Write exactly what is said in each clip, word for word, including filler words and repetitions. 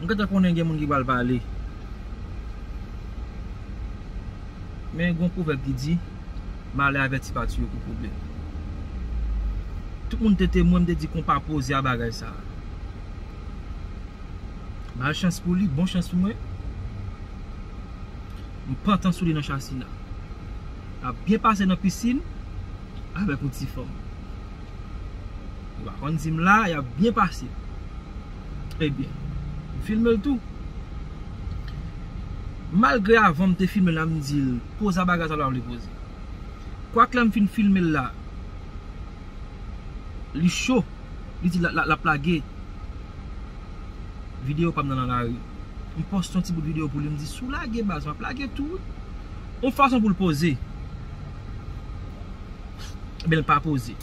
M gentan konnen gen moun ki pral pale. Men gen yon pwovèb ki di, malè avèti pa tiye pou pwoblèm. Tout moun te temwen, m te di konpa poze a bagay sa a. Malchans pou li, bon chans pou mwen. M pantan sou li nan chasi la. L ap byen pase nan pisin avèk yon ti fanm. Ou pa konn di m la, y ap byen pase. Ebyen, m filme l tou. Malgre avan m te filme l la, m di l, poze a bagay sa l pa vle poze. Kwak lè m fin filme l la, li cho, li di l ap lage videyo pa m nan nan lari. M poste yon ti bout videyo pou li, m di, si w lage baz, m ap lage tou wi. Yon fason pou l poze. Ebyen, l pa poze.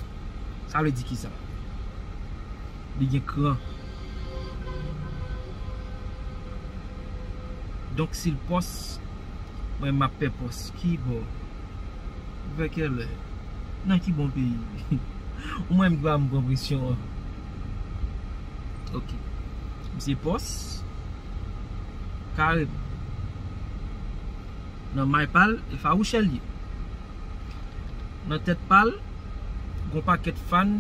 Sa vle di kisa? Li gen kran. Donk, si l pòs, mwen, m ap pè pòs. Ki bò? Vè kèlè? Nan ki bon peyi? Ou mwen menm ki pa m pran presyon an. Ok. Misye pòs. Kare. Nan may pa l, e fawouchè l ye. Nan tèt pa l, gon pakèt fan,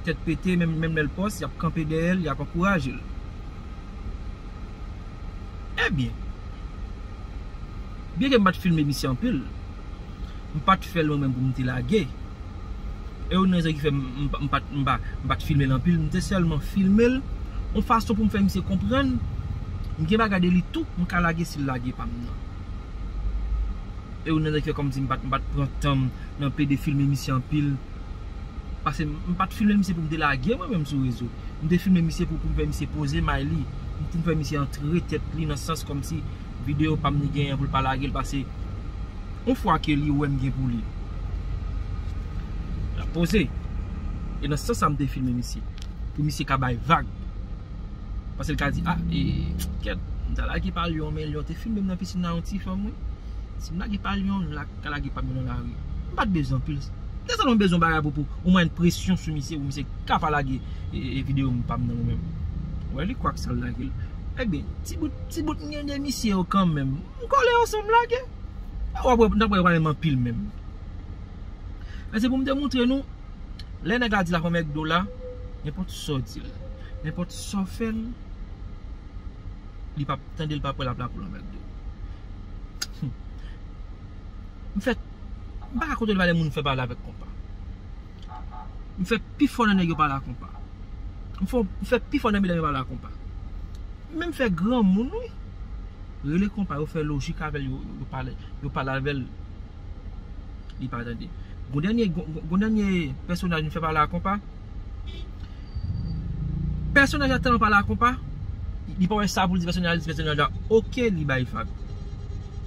tèt pete, menm, menm lè l pòs, y ap kanpe dèyè l, y ap ankouraje l. Ebyen, byenke m pa t filme misye anpil, m pa t fè l mwen menm pou m te lage. E youn nan rezon ki fè m, m pa, m pa t, m pa, m pa t filme l anpil, m te sèlman filme l yon fason pou m fè misye konprann m gen bagay de li tou, m ka lage si l lage pa m nan. E youn nan rezon ki fè kòmsi m pa t, m pa t pran tan m nan pede filme misye anpil. Paske m pa t filme misye pou m te lage mwen menm sou rezo. M te filme misye pou, pou m fè misye poze may li. Pou m fè misye antre tèt li nan sans kòmsi videyo pa m ni genyen pou l pa lage l pase yon fwa ke li wè m gen pou li. L ap poze. E nan sans sa m te filme misye. Pou misye ka bay vag. Paske l ka di, a, e, kèt, m ta lage pa Lyon, men Lyon te filme m nan pisin nan yon ti fanm, wi. Si m lage pa Lyon, l la ka lage pa m nan lari. M pa t bezwen anpil. Te sèlman bezwen bagay pou, pou, ou mwen presyon sou misye, pou misye ka pa lage, e, e, videyo m pa m nan ou menm. Wè, li kwak sa l lage l. Ebyen, ti bout, ti bout m gen de misye yo kanmenm. M kole yo san m lage. W ap wè, n ap wè yo pa menm anpil menm. Men se pou m te montre nou, lè nèg la di l ap fè mèk do la, nenpòt sa w di l, nenpòt sa w fè l, li p ap tande, l p ap wè l ap lakou l anmèk do. M fè, m pa ka kontwole valè moun m fè pale avèk konpa. M fè pifò nan nèg yo pale a konpa. M fè, m fè pifò nan medam yo pale a konpa. Menm fè granmoun, wi. Rele konpa, yo fè lojik avè l, yo, yo, yo pale, yo pale avè l. Li pa tande. Gon dènye, gon, gon, gon dènye pèsonaj m fè pale a konpa. Pèsonaj la tèlman pale a konpa, li pa wè sa pou l di pèsonaj la, li di pèsonaj la, oke, li bay vag.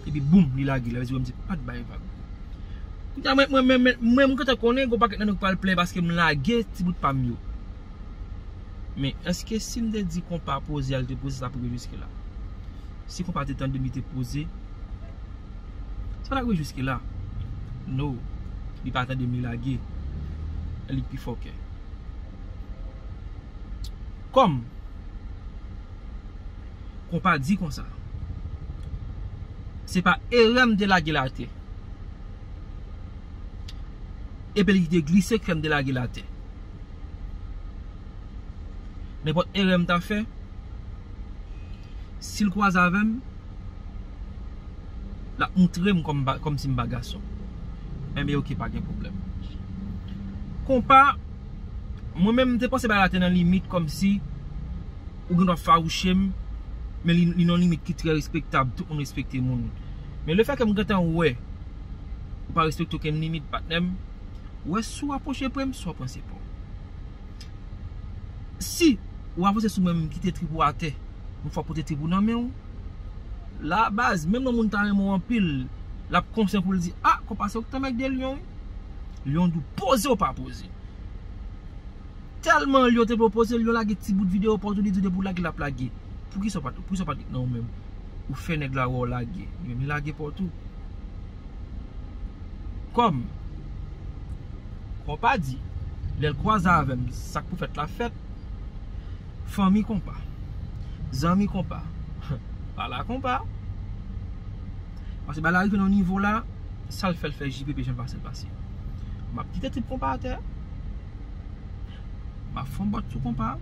Epi boum, li lage, l a di wè misye pa t bay vag. Kounye a, mwen, mwen, mwen, mwen, mwen, m gentan konnen gon pakèt nan nou k pral plenyen paske m lage ti bout pa m yo. Men, èske si m te di konpa poze a, l te poze, sa pou rive jiske la? Si konpa te tande m, li te poze, sa pa t ap rive jiske la. No. Li pa tande m, li lage. Li pi fòkè. Kòm konpa di konsa, se pa erè m te lage l atè. Epi li te glise k fè m te lage l atè. Nenpòt erè m ta fè, si l kwaze avè m, l ap moutre m kòm m pa, kòmsi m pa gason. Enben, oke, pa gen pwoblèm. Konpa, mwen menm, m te panse bagay la te nan limit kòmsi ou gen dwa fawouche m, men li, li nan yon limit ki trè respektab, tout moun respekte moun. Men lefètke m gentan wè ou pa respekte okenn limit, patnè m, ou wè si w apwoche pre m, si w ap pran se pa w. Si ou avanse sou mwen, m kite trip ou atè, m fè w pote trip ou nan men w, la baz, menm lè moun ta renmen w anpil, l ap konsyan pou l di, a, konpa se ou ki t anmègde Lyon, wi. Lyon di w poze ou pa poze. Tèlman Lyon te vle w poze, Lyon lage ti bout videyo pa w tou, li di w depi w lage l ap lage. Poukisa w pa t, poukisa w pa t ret nan ou menm? Ou fè nèg la wè w lage. Lyon, li lage pa w tou. Kòm konpa di, lè l kwaze avè m, sa k pou fèt la fèt. Fanmi konpa. Zanmi konpa. Pale a konpa. Paske bagay la rive nan nivo la, sa l fè l fè J P P jan l pase l pase. M ap kite trip konpa atè. M ap fè yon bòt sou konpa.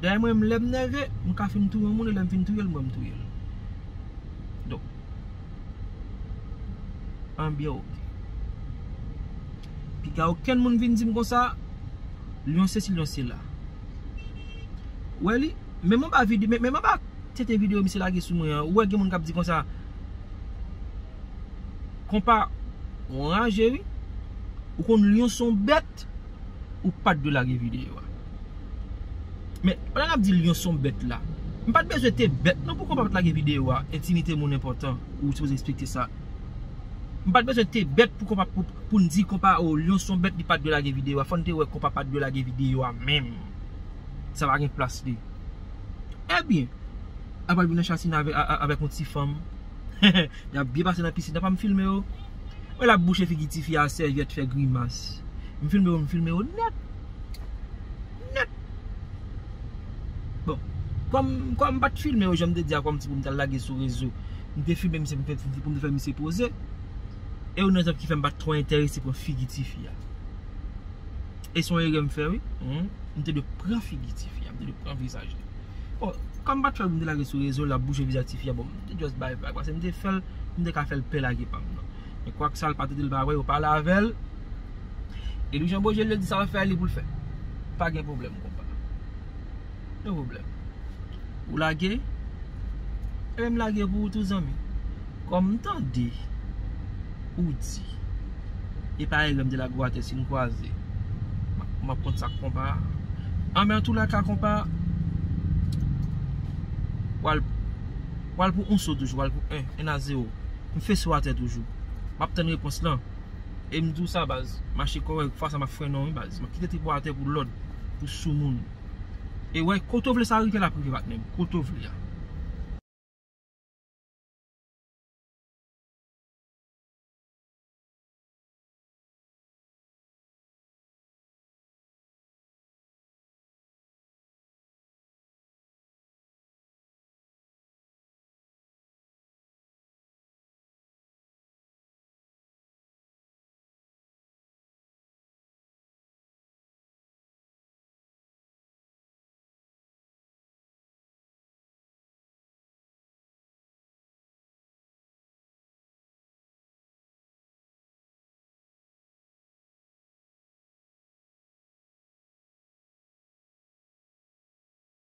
Dayè mwen, lè m nève, m ka fin touye yon moun, e lè m fin touye l, mwen m touye l. Donk, anbyen oke. Piga okenn moun vin di m konsa, Lyon sesi, Lyon sela. Ou wè li, menm anba vide, men- menm anba tete videyo misye lage sou mwen an, ou wè gen moun k ap di konsa, konpa, ou anraje wi. Ou konn Lyon se yon bèt, ou pa t dwe lage videyo a. Men, pandan n ap di Lyon se yon bèt la, m pa t bezwen te bèt non pou konpa pa t lage videyo a, entimite moun enpòtan, ou sipoze respekte sa. M pa t bezwen te bèt pou konpa, pou, pou n di konpa, o, Lyon se yon bèt, li pa t dwe lage videyo a. Fò n te wè konpa pa t dwe lage videyo a menm. Sa pa gen plas li. Ebyen, apre l vin nan chasina avè- a- a- avèk yon ti fanm. Y ap byen pase nan pisin nan, pa m filme yo. Mwen l ap bouche figi tifi a sèvyèt, fè grimas. M filme yo, m filme yo nèt. Nèt. Bon, kòm kòm m pa t filme yo, jan m te di a, kòm ti pou m t al lage sou rezo, m te filme misye pou m fè- pou m te fè misye poze. E youn nan rezon ki fè m pa t twò enterese pran figi tifi a. E se yon erè m fè wi. M te dwe pran figi tifi a, m te dwe pran vizaj li. Bon, kòm m pa t fè l pou m te lage sou rezo, l ap bouche vizaj tifi a, bon, m te just bay vag, paske m te fè l, m te ka fè l pè lage pa m nan. Men kwak sa, l pa tande l, pa wè, yo pale avè l. E Louis-Jean Beaugé, li di sa l ap fè, li pou l fè. Pa gen pwoblèm konpa. No pwoblèm. Ou lage? Ebyen m lage pou ou tou, zanmi. Kòm m tande ou di, e pa erè m te lage w atè, si n kwaze, m ap- m ap konn sa k konpa. Anben, antoulèka, konpa, w al- w al pou yon so toujou, w al pou en, en a zewo. M fese w atè toujou. M ap tann repons lan. E m di w sa, baz, mache kòrèk, fwa sa m ap frennen w wi, baz. M ap kite trip ou atè pou lòd, pou soumoun. E wè, kote w vle sa rive, l ap rive, patnè m. Kote w vle a.